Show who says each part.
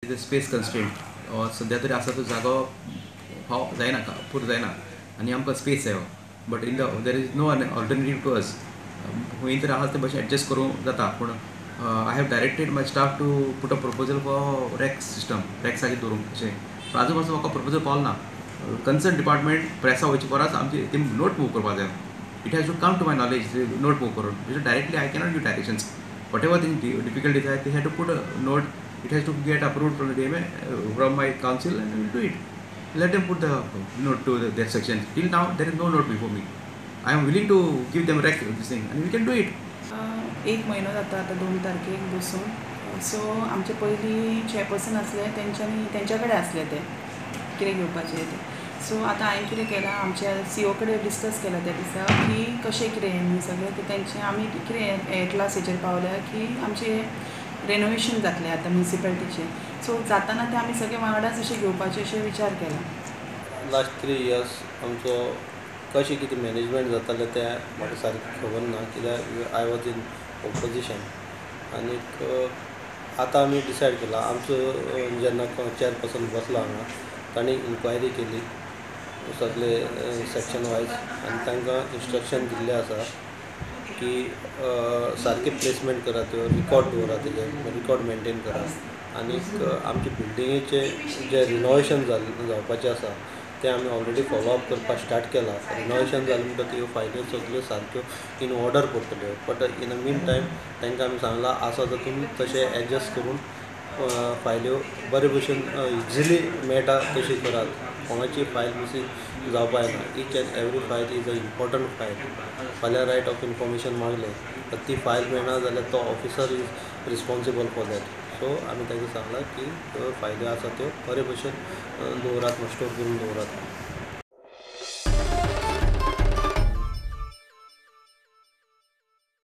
Speaker 1: Is a space constraint. सद्या तरी आसा तो जागो फाव जायना, पुरो जायना आनी आमकां स्पेस जायो, but in the there is no alternative to us. खंय तरी आसा ते भशेन एडजस्ट करूंक जाता, पूण I have directed my staff to put a proposal for rack system, रॅक्साचेर दवरूंक अशें. पूण आजून पासून म्हाका प्रपोजल पावलो ना. कन्सर्न डिपार्टमेंट प्रेसा वयचे परस आमची ती नोट मूव करपाक जाय. It has to come to my knowledge, note move करून directly I cannot give directions. What ever thing difficulties आहा, they have to put a note, it has to get approved from the DMA, from my council, and we will do it. Let them put the note to their section. Till now there is no note before me. I am willing to give them rec this thing and we can do it.
Speaker 2: एक म्हयनो जाता आतां 2 तारखेक बसून. So आमचे पयलीं chairperson आसले तेंच्यांनी तेंच्या कडेन आसले ते कितें घेवपाचें तें. सो आतां हांवें कितें केलां, आमच्या सी ओ कडेन डिस्कस केलां त्या दिसा की कशें कितें हें न्ही सगळें. ते तेंचें आमी कितें एट लास्ट हेचेर पावल्या की आमचें रेनोवेशन जातलें आतां म्युनिसिपालिटीचें. सो जाताना तें आमी सगळे वांगडाच अशें घेवपाचें अशें विचार केला.
Speaker 3: लास्ट 3 इयर्स आमचो कशें कितें मॅनेजमेंट जातालें तें म्हाका सारकें खबर ना, कित्याक I was in opposition. आनीक आतां आमी डिसायड केलां, आमचो जेन्ना चेअरपर्सन बसलो हांगा तांणी इन्क्वायरी केली सगळे सेक्शन वायज आनी तांकां इन्स्ट्रक्शन दिल्लें आसा की सारकें प्लेसमेंट करात, त्यो रिकॉर्ड दवरात, तेजे रिकॉर्ड मेनटेन करात. आनीक आमचे बिल्डिंगेचें जें रिनोवेशन जावपाचें आसा तें आमी ऑलरेडी फॉलो अप करपाक स्टार्ट केलां. रिनोवेशन जालें म्हणटकच त्यो फायल्यो सगल्यो सारक्यो इन ऑर्डर पडटल्यो. But in the mean time तांकां आमी सांगलां आसा तातूंत तशें एडजस्ट करून फायल्यो बरे भशेन इजिली मेळटा तशी करात. कोणाची फायल मिसींग जावपा जायना. Each and every file is a important file. फाल्यां रायट ऑफ इन्फॉर्मेशन मागलें तर ती फायल मेळना जाल्यार तो officer is responsible for that. So आमी तांकां सांगलां की त्यो फायल्यो आसा त्यो बरे भशेन दवरात, स्टोर करून दवरात.